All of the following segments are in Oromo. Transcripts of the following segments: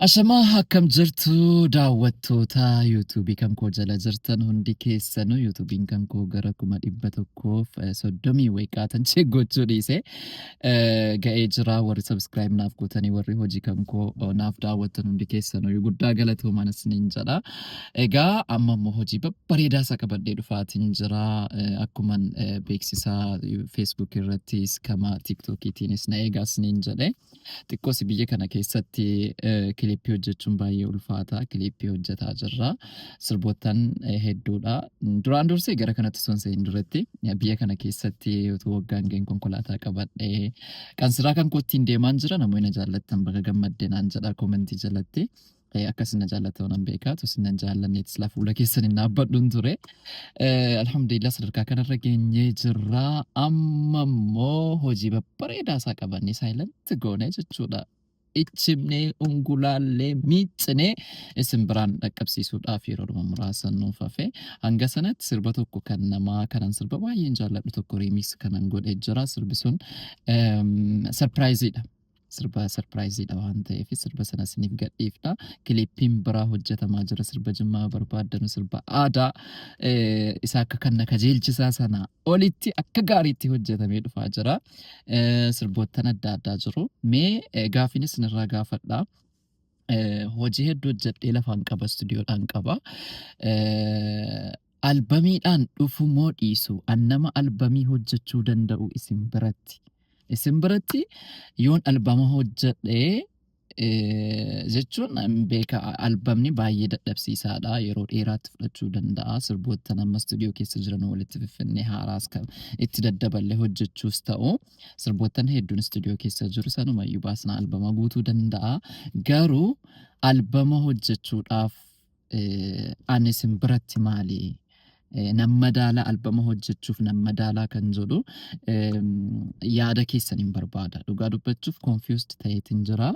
Ashamaa, akkam jirtu daawwattoota YouTubeii kan koo jala jirtan hundi keessanuu? YouTubeiin kan koo gara 130,000 wayqaatan gochuu dhiise ga'ee jira. Warri subscribe naaf gootanii, warri hojii kan koo naaf daawwattan hundi keessanuu guddaa galatoomaa isiniin jedha. Egaa amma immoo hojii babbareedaa isa qabadhee dhufaatiin jira. Akkuman beeksisaa Facebook irrattis kama TikTokiitiinis na eegaa isiniin jedhe. Xiqqoos biyya kana keessatti clipii hojjechuun baay'ee ulfaata. Clipii hojjetaa jirra. Sirboottan hedduudha. Duraan dursee gara kanatti osoo hin seeniin duratti, biyya kana keessatti utuu waggaan ga'een konkolaataa qabadhee qansiraa kan koo ittiin deemaan jira. Namoonni na jaallattan "Baga gammadde" naan jedha commentii jalatti. Akkas na jaallatan nan beekaa. Tus nan jaallanneetis la fuula keessan hin dhaabbadhuun ture. Alhamdulillah, sadarkaa kanarra geenyee jirra. Amma immoo hojii babbareedaa isaa qabannee silent goonee jechuudha. Ichimnee, ungulaallee miiccinee isin biraan dhaqqabsiisuudhaaf yeroo muraasa nuuf hafe. Hanga sanatti sirba tokko kan namaa kanan sirba baay'een jaalladhu tokko remix kanan godhee jira. Sirbi sun surpriseiidha. Sirba surpriseiidha waan ta'eef sirba sana isiniif gadhiifna. Clipiin biraa hojjetamaa jira. Sirba Jimmaa barbaaddanu, sirba aadaa isa akka kan na kajeelchisaa sana olitti akka gaariitti hojjetamee dhufaa jira. Sirboottan adda addaa jiru. Mee gaafiin isinirraa gaafadha. Hojii hedduu hojjedhee lafaan qaba, istuudiyoodhaan qaba. Albamiidhaan dhufu moo dhiisu? An nama albamii hojjechuu danda'u isin biratti. Isin biratti yoon albama hojjedhee jechuun beeka, albamni baay'ee dadhabsiisaadha. Yeroo dheeraatti fudhachuu danda'a. Sirboottan amma istuudiyoo keessa jiran walitti fiffinnee haaraas kan itti daddaballee hojjechuus ta'u, sirboottan hedduun istuudiyoo keessa jiru sanumayyuu baasna, albama guutuu danda'a. Garuu albama hojjechuudhaaf ani isin biratti maali? Nan madaalaa, albama hojjechuuf nan madaalaa kan jedhu yaada keessan hin barbaada. Dhugaa dubbachuuf confused ta'eetiin jira.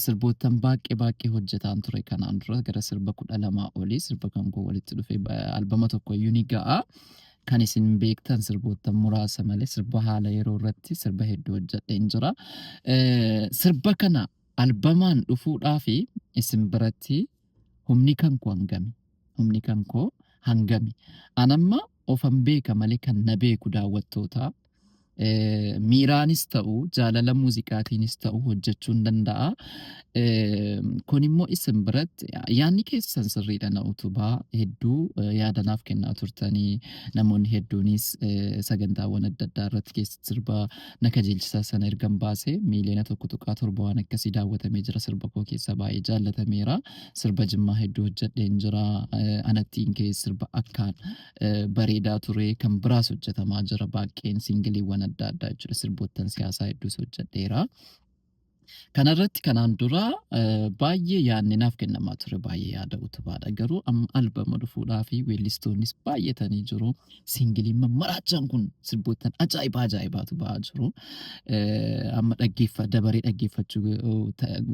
Sirboottan baay'ee baay'ee hojjetaan ture kanaan dura, gara sirba 12 olii sirba kan koo walitti dhufe albama tokko iyyuu ni ga'a. Kan isin beektan sirboottan muraasa malee sirba haala yeroo irratti sirba hedduu hojjedheen jira. Sirba kana albamaan dhufuudhaa fi isin biratti humni kan koo hangami? Humni kan koo hangami? Anamma ofan beeka malee kan na beeku daawwattoota. Miiraanis ta'u, jaalala muuziqaatiinis ta'u hojjechuu hin danda'a. Kun immoo isin biratti yaadni keessan sirriidha, na utubaa hedduu yaadanaaf kennaa turtanii, namoonni hedduunis sagantaawwan adda addaa irratti keessatti sirba na kajeelchisaa sana ergan baase 1.7 miiliyoona waan akkasii daawwatamee jira, sirba koo keessa baay'ee jaallatameera. Sirba Jimmaa hedduu hojjedheen jira. Anattiin kee sirba akkaan bareedaa ture, kan biraas hojjetamaa jira, baay'een singleiiwwan adda addaa jechuudha, sirboottan siyaasaa hedduus hojjedheera. Kanarratti kanaan dura baay'ee yaadni naaf kennamaa ture, baay'ee yaada utubaadha. Garuu amma albama dhufuudhaa fi weellistoonnis baay'atanii jiru. Singleiin mammaraachaan kun sirboottan ajaa'ibaa ajaa'ibaatu ba'aa jiru. Amma dabaree dhaggeeffachuu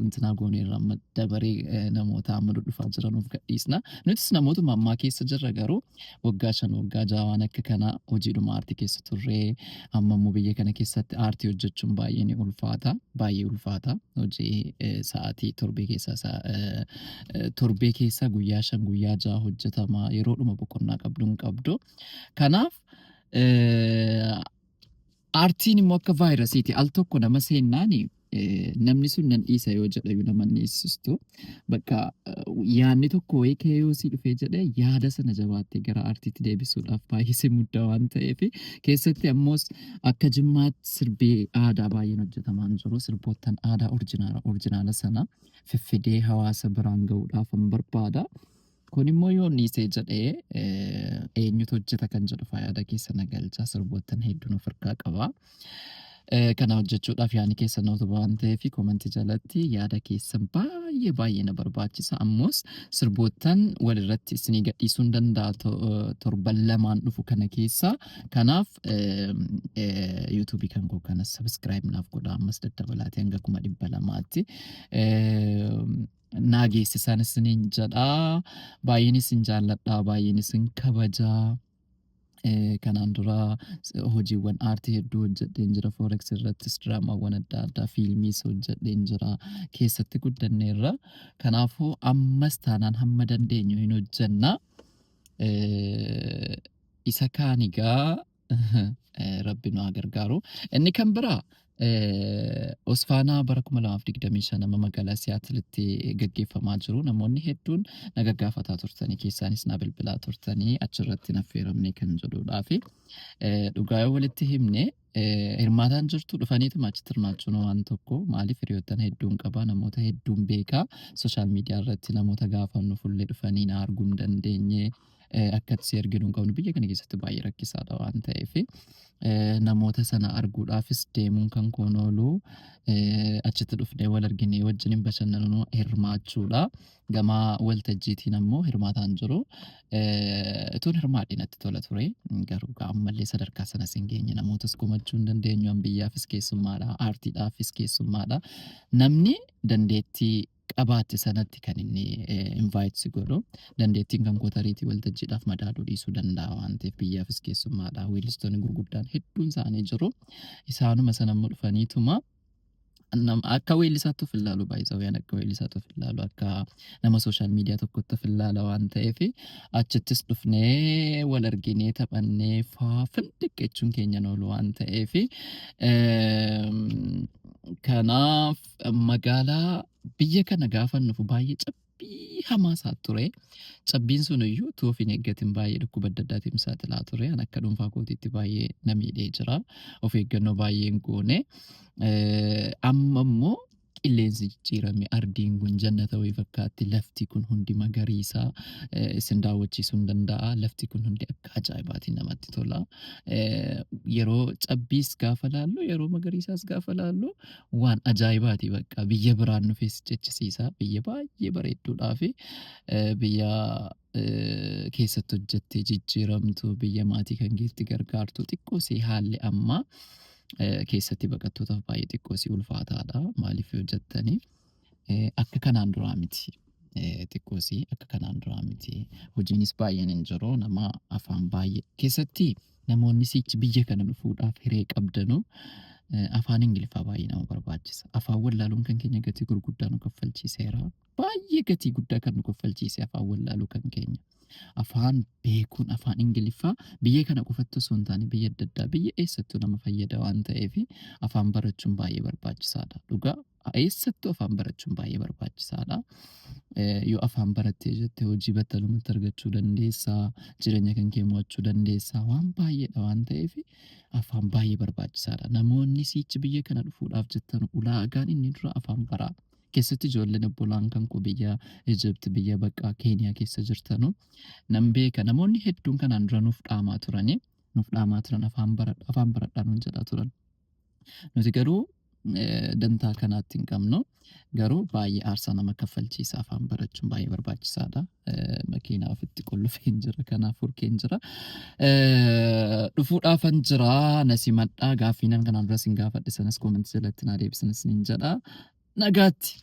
intinaa gooneerra, amma dabaree namoota amma dhufaa jiranuuf gadhiisna. Nutis namootuma ammaa keessa jirra, garuu waggaa 5, waggaa 6 waan akka kanaa hojiidhuma aartii keessa turree, amma immoo biyya kana keessatti aartii hojjechuun baay'ee ni ulfaata. Baay'ee ulfaata. Hojii sa'aatii torbee keessaa guyyaa 5, guyyaa 6 hojjetama. Yeroodhuma boqonnaa qabdu hin qabdu. Kanaaf aartiin immoo akka vaayirasiiti. Al tokko nama seennaani namni sun nan dhiisa yoo jedhe nama hin dhiisistu. Bakka yaadni tokko wayii ka'ee yoo sii dhufee jedhe, yaada sana jabaattee gara aartiitti deebisuudhaaf baay'ee si mudda waan ta'eef, keessatti ammoos akka Jimmaatti sirbii aadaa baay'een hojjetamaa hin jiru. Sirboottan aadaa originala originala sana fiffidee hawaasa biraan ga'uudhaaf hin barbaada. Kun immoo yoo dhiisee jedhee eenyutu hojjeta kan jedhu yaada keessa na galcha. Sirboottan hedduun of harkaa qaba. Kana hojjechuudhaaf yaadni keessan na utuba waan ta'eef commentii jalatti yaada keessan baay'ee baay'ee na barbaachisa. Ammoos sirboottan walirratti isinii gadhiisuu hin danda'a torban lamaan dhufu kana keessa. Kanaaf YouTubeii kan koo kana subscribe naaf godha, ammas daddabalaatee hanga 200,000tti naa geessisan isiniin jedha. Baay'een isin jaalladha, baay'een isin kabajaa. Kanaan dura hojiiwwan aartii hedduu hojjedheen jira. Forex irrattis diraamaawwan adda addaa, fiilmiis hojjedheen jira. Keessatti guddanneerra. Kanaafuu ammas taanaan hamma dandeenyu hin hojjenna. Isa kaan egaa Rabbi nu haa gargaaru. Inni kan biraa Osfaanaa bara 2025 nama magaalaa Siyaatilitti gaggeeffamaa jiru. Namoonni hedduun na gaggaafataa turtanii, keessaanis na bilbilaa turtanii, achirratti na affeeramne kan jedhudhaa fi dhugaa yoo walitti himne, hirmaataan jirtu dhufaniituma achitti hirmaachuun waan tokko. Maaliif, hiriyoottan hedduun qaba, namoota hedduun beekaa, social media irratti namoota gaafannu fullee dhufanii na arguu hin dandeenye, akkatti si arginu hin qabnu, biyya kana keessatti baay'ee rakkisaadha waan ta'eef, namoota sana arguudhaafis deemuun kan koon oolu, achitti dhufnee wal arginee wajjin hin bashannanuu hirmaachuudha. Gama waltajjiitiin ammoo hirmaataan jiru. Utuun hirmaadhe natti tola ture. Garuu ammallee sadarkaa sanas hin geenye, namootas komachuu hin dandeenyu. An biyyaafis keessummaadha. Aartiidhaafis keessummaadha. Namni dandeettii qabaatte sanatti kan inni invite si godhu. Dandeettiin kan koo tariitii waltajjiidhaaf madaaluu dhiisuu danda'a waan ta'eef, biyyaafis keessummaadha. Weellistoonni gurguddaan hedduun isaanii jiru. Isaanuma sana immoo dhufaniituma akka weellisaatti of ilaalu baay'isawwan, akka weellisaatti of ilaalu, akka nama social media tokkotti of ilaala waan ta'eef, achittis dhufnee wal arginee taphannee faafin xiqqeechuun keenya oolu waan ta'eef, kanaaf magaalaa biyya kana gaafa nufu baay'ee cabbii hamaa isaa ture. Cabbiin sun iyyuu utuu of hin eeggatin baay'ee dhukkuba adda addaatiin saaxilaa ture. An akka dhuunfaa kootiitti baay'ee na miidhee jira. Of eeggannoo baay'ee hin goone. Amma immoo qilleensi jijjiirame, ardiin kun jannata wayii fakkaatti, lafti kun hundi magariisa, isin daawwachiisuu hin danda'a. Lafti kun hundi akka ajaa'ibaatiin namatti tola. Yeroo cabbiis gaafa laallu, yeroo magariisaas gaafa laallu, waan ajaa'ibaati, bakka biyya biraan dhufees jechisiisa. Biyya baay'ee bareedduudhaa fi biyya keessatti hojjettee jijjiiramtu, biyya maatii kan keetti gargaartu. Xiqqoo haalli ammaa keessatti baqattootaaf baay'ee xiqqoo si ulfaataadha. Maaliif yoo jettanii, akka kanaan duraa miti. Xiqqoo akka kanaan duraa miti. Hojiinis baay'een hin jiru. Nama afaan baay'ee keessatti namoonni sichi biyya kana dhufuudhaaf hiree qabdanu, afaan Ingiliffaa baay'ee nama barbaachisa. Afaan wallaaluun kan keenya gatii gurguddaa nu kaffalchiiseera. Baay'ee gatii guddaa kan nu kaffalchiise afaan wallaaluu kan keenya. Afaan beekuun, afaan Ingiliffaa biyya kana qofatti osoo hin taane biyya adda addaa, biyya eessattuu nama fayyada waan ta'eef, afaan barachuun baay'ee barbaachisaadha. Dhugaa, eessattuu afaan barachuun baay'ee barbaachisaadha. Yoo afaan barattee jette hojii battalumatti argachuu dandeessaa, jireenya kan kee mo'achuu dandeessaa, waan baay'eedha waan ta'eef afaan baay'ee barbaachisaadha. Namoonni siichi biyya kana dhufuudhaaf jettan, ulaagaan inni dura afaan baraa. Keessatti ijoolleen obbolaan kan koo biyya Egypt, biyya baqaa Keeniyaa keessa jirtanu nan beeka, namoonni hedduun kanaan dura nuuf dhaamaa turanii, nuuf dhaamaa turan, afaan baradha, afaan baradhaa nuun jedhaa turan. Nuti garuu dantaa kanaatti hin qabnu. Garuu baay'ee aarsaa nama kaffalchiisa, afaan barachuun baay'ee barbaachisaadha. Makiinaa ofitti qollofeen jira, kanaaf furkeen jira. Dhufuudhaafan jira, na simadhaa, gaaffiinan kanaan dura sin gaafadhe sanas comment jalatti naa deebisanis niin jedha. Nagaatti.